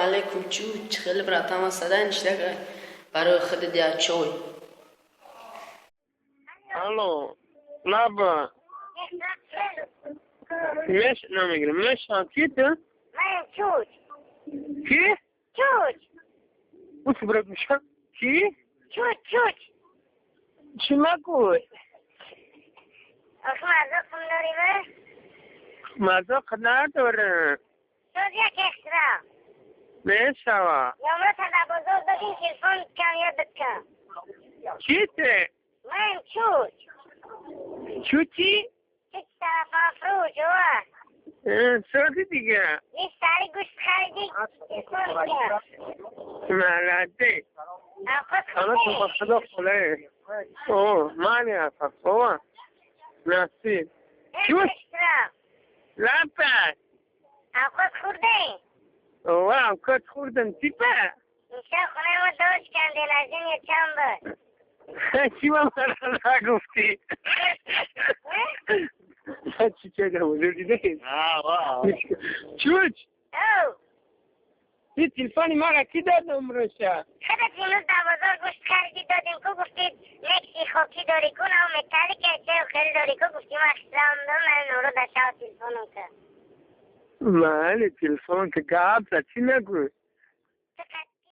Алейкум, чу хеле, братан, садай ништяк барои худат я чой. Алло, лаба. Меш намегирам. Мешам ки ту? Ман Чуч. Ки? Чуч. Уч брат мешам. Ки? Чуч, чуч. Чӣ магӯй? Охи мазоқ кун дорӣ ба? Мазоқ надорам. Шуд як экстра. Мешава. Номро та дар бозор додим, телефон кам ёдат кам. Ки ту? Ман Чуч. Чучи? Чуч тарафан фурӯш, ова. Сози дига. Бист сари гӯшт харидӣ, телефон кам. Молодец. Авқот Ана хӯрдӣ? Ба худо хуле. О, мани афа. О, насиб. Чуч. Экстра. Лапа. Авқот хӯрдӣ? Ова, авқот хӯрдам. Типа? Имшаб хонаи мо дождь кам, день рождения чанд буд? Чӣ ба ман нагуфтӣ? Чӣ чеда ҳузур дидед? Чуч! Оу. Ти телефони мара ки дод номроша? Худат имрӯз дар бозор гӯшт харидӣ, додем ку, гуфтед некси хокӣ дорӣ ку, нав металлика чаю хеле дорӣ ку, гуфтӣ ман хислам дорам, ман номро дар шав телефоном кар. Майли, телефон ки гап зад, чӣ нагӯй?